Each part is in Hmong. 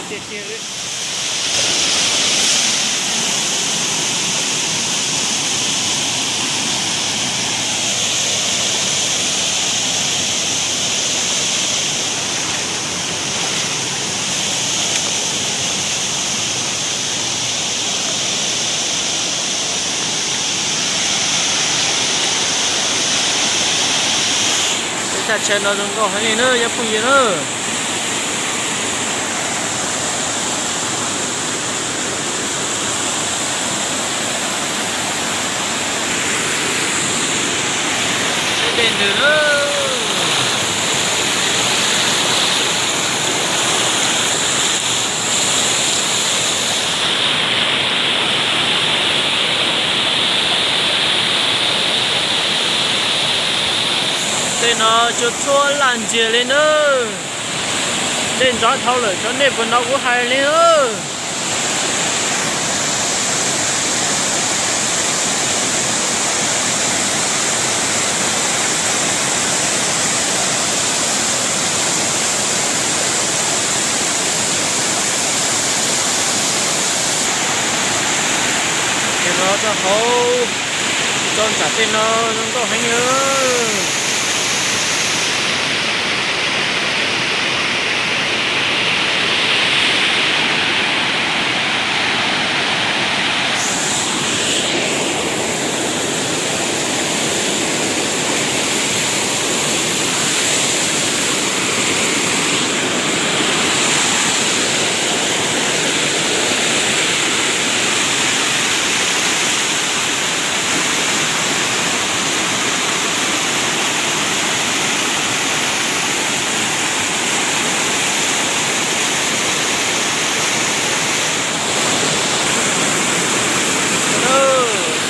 Tiag tiag li. Tej thaj chaw no zoo nkauj heev li na cov phooj ywg na. Saib dej ntws na. Tej no tsuas tshuab laj ntsiag li na. Dej nrov dhau lawm, cov nej puas hnov kuv hais li na? Ces los rau hauv, tso ntsam tej no zoo nkauj heev li.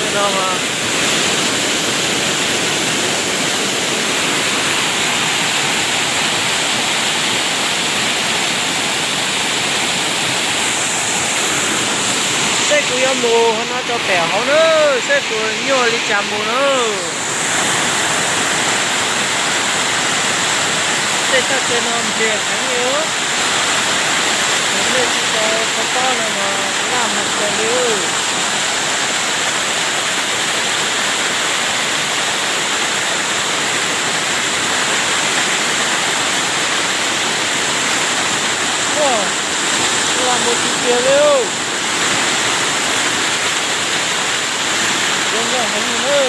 Tej no mas seb kuv yuav mus hov no tso pem hauv na, seb puas nyuaj li cas mus na. Tej thaj chaw no npliag heev li os. Nej tsis tau txhob tob no mas laj mus kawg li. Ua, laj mus tiag tiag li. Zoo nkauj heev li na.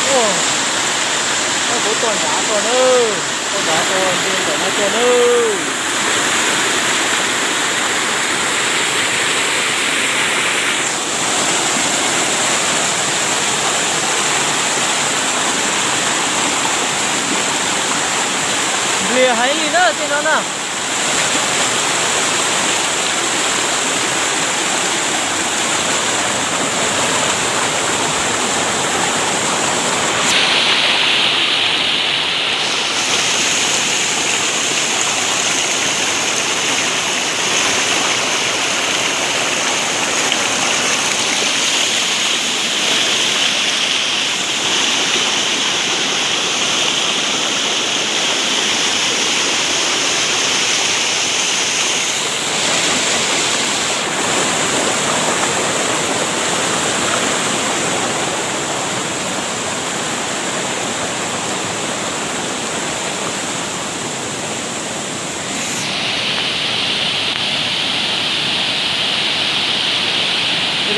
Ua, koj kuv tuaj nrad tuaj nawb, tuaj nrad tuaj nti ntawm no tuaj nawb. Npliag heev li na tej no na.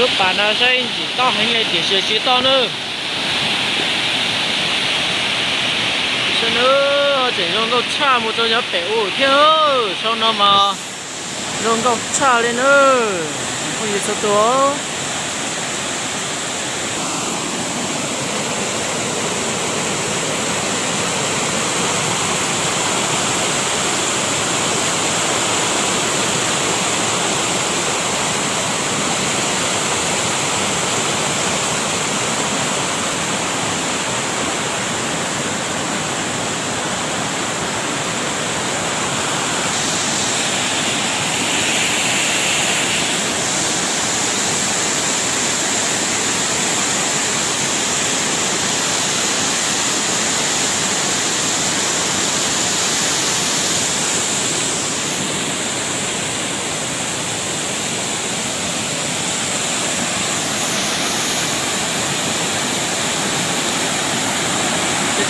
Lub pas no saib ntxim tob heev li tiam sis tsis tob nawb. Saib nawb, tseem zoo nkauj tshaj mus rau yav pem ub thiab. Saum no mas zoo nkauj tshaj li nawb phooj ywg txhua tus.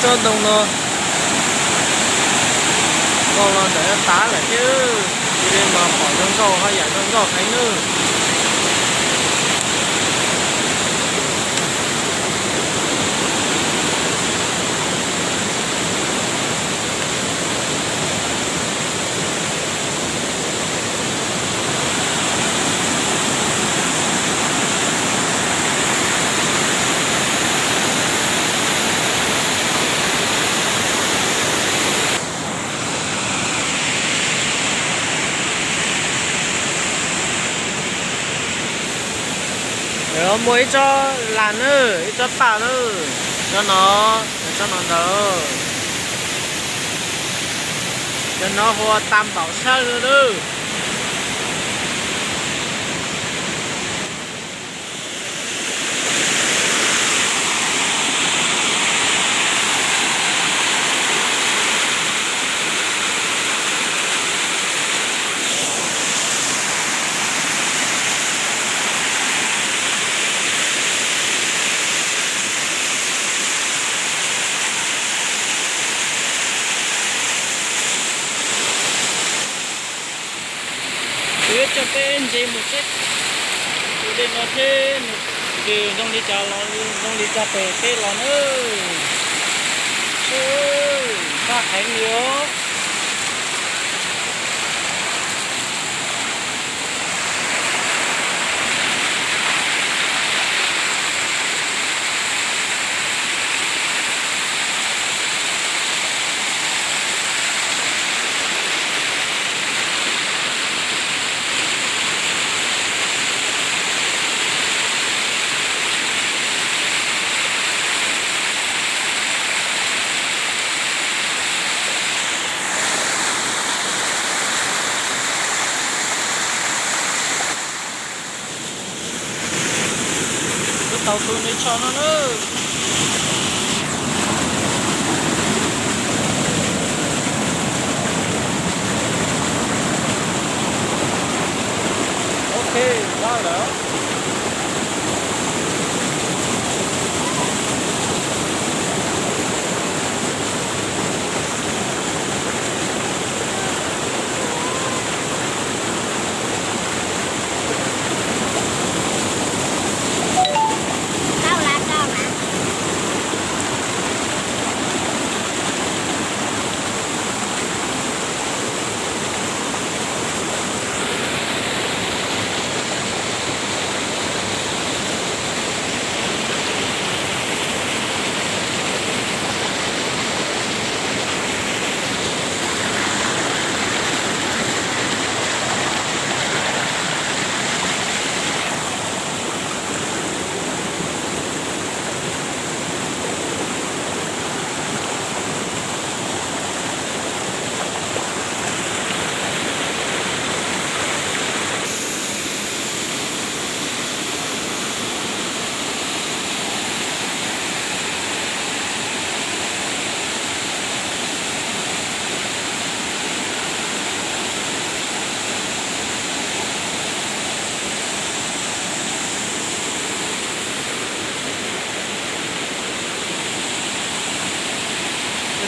Tsob ntoo no nkaus los ntawm no tas lawm thiab, cia li mas pom zoo nkauj haj yam zoo nkauj heev nawb. Muaj ib tsob las na, ib tsob paj na, tsob no, tsob no ntawd, cov no hu ua tam npaum sab lawm. Kuv yuav coj peb ntse mus seb tus dej no thiab nws zoo li cas los zoo li cas pem peb los nawb. Fab heev li os. Kuv tau tus me tsho no na. Ok, npaj lawm.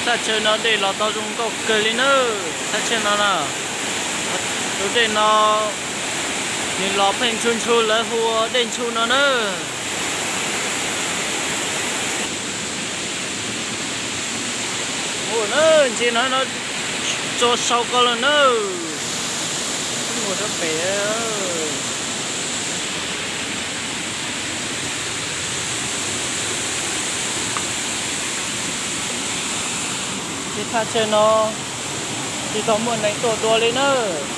Thaj chaw no dej los tau zoo nkauj kawg li nawb. Thaj chaw no na, tus dej no nws los pheej ntshu ntshu, lawv hu ua dej ntshu no na. Mus na, ntsia no, no tso sau ko lawm na. Mus rau pem. Tej thaj chaw no tsis tau muaj neeg tuaj dua li nawb.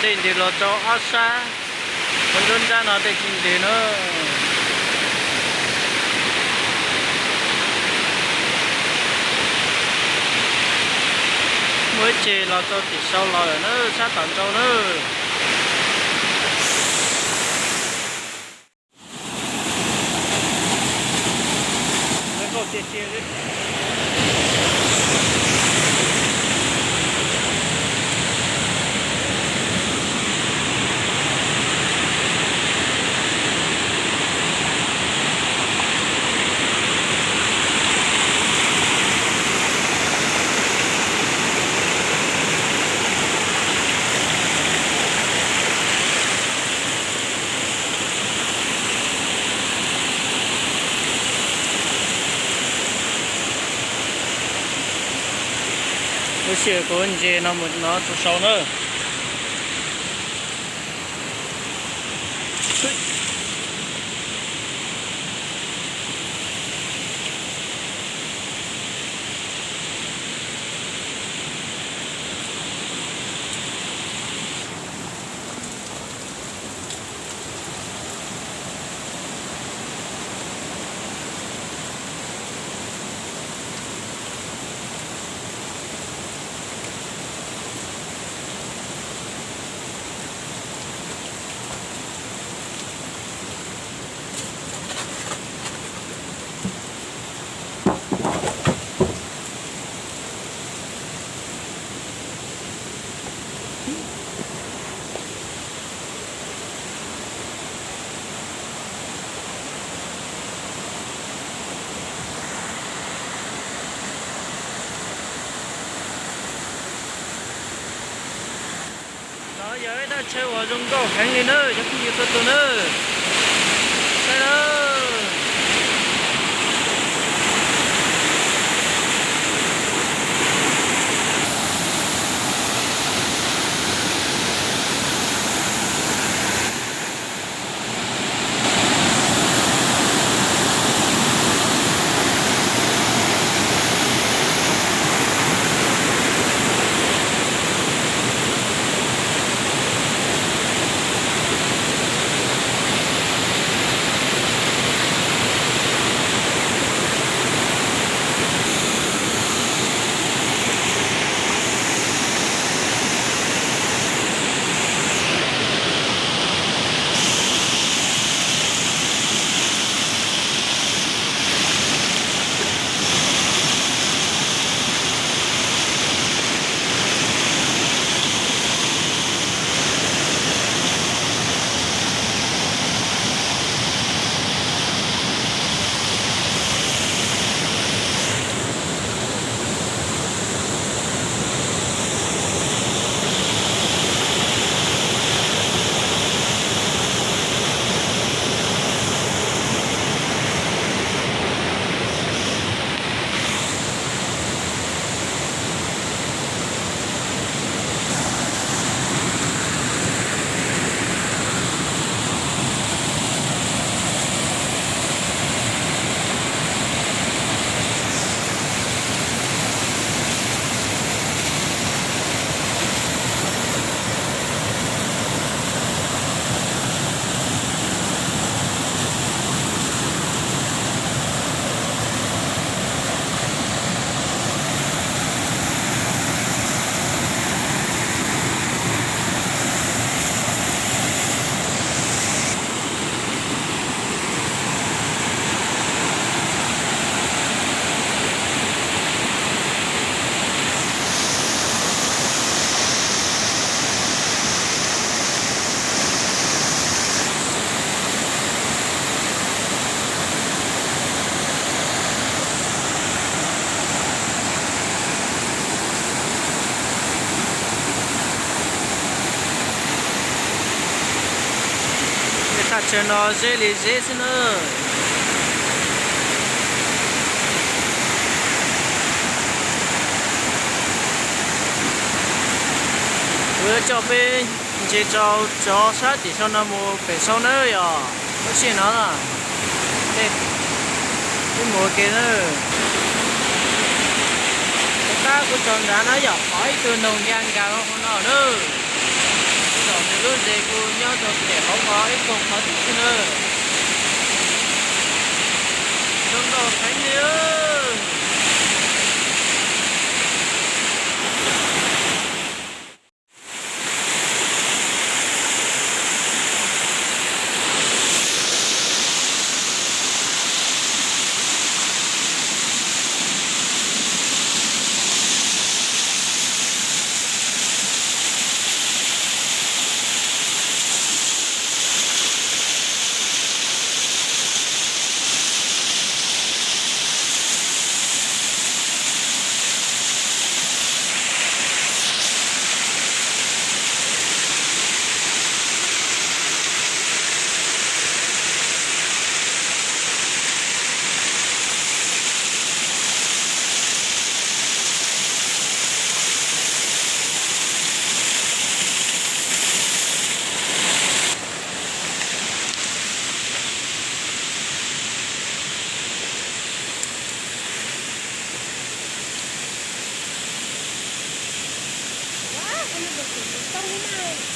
Dej ntis los rau ob sab, ua nruab nrab no dej tsis ntis na. Muaj ib ce los rau tim sau los lawm na, sab tom nrau na. Lub sij hawm kuv ntses no mus no tso sau na. Nov yog ib thaj chaw uas zoo nkauj heev li nawb cov phooj ywg txhua tus nawb. Saib nawb. Thaj chaw no zeb li zeb xwb na. Kuv yuav coj peb ntses rau cov sab tim sau no mus pem sau nawb yom. Lub sij hawm no peb mus ua ke na. Tom qab kuv txog nrad no yog pom ib tug noog nkag nkag hauv no na. Ces kuv nyob rau pem hauv no ib koog qhov twg xwb na. Zoo nkauj heev li.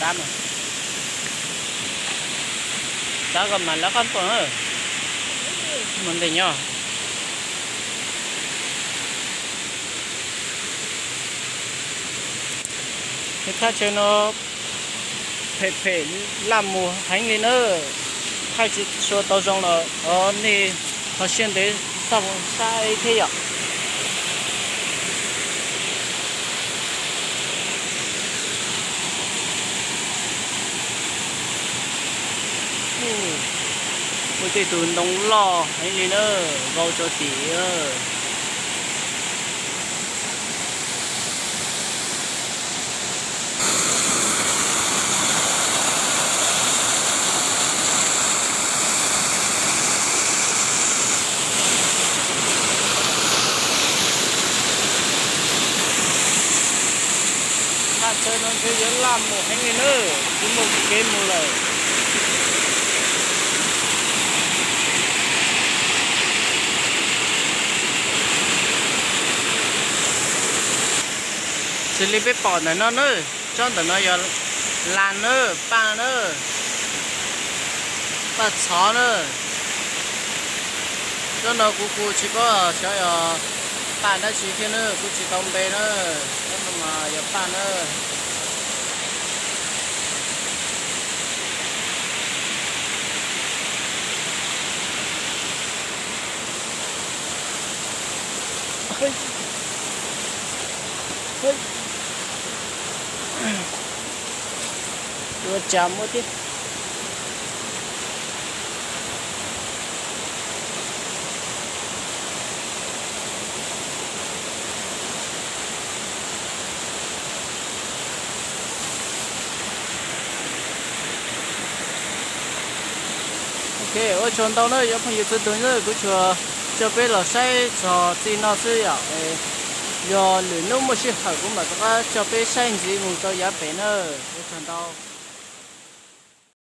Xav mas, xav kom mas lawv qab tuaj na. Mus ntev nyob. Thaj chaw no phem phem laj mus heev li na. Thaij tsis tshua tau zoo los thov nej ho siab ntev txhob saib thiab yom. Muaj tej tus ntoo loj heev li na, vau rau tim. Thaj chaw no ntshe yuav laj mus heev li na, tsis muaj kev mus lawm. Xws li peb pom ntawm no na, tsob ntawm no yog las na, paj na, paj txhov na. Tsob no kuv kuj tsis paub xyov yog paj dab tsi thiab na, kuv tsis tau npe na. Tsob no mas yog paj na. Ua cas muaj thiab. Ok, ua tsaug ntau na cov phooj ywg txhua tus na, kuv tsuas coj peb los saib txog txij no xwb yom. Yog lwm hnub muaj sij hawm kuv mam rov qab coj peb saib ntxiv mus rau yav pem na. Ua tsaug ntau.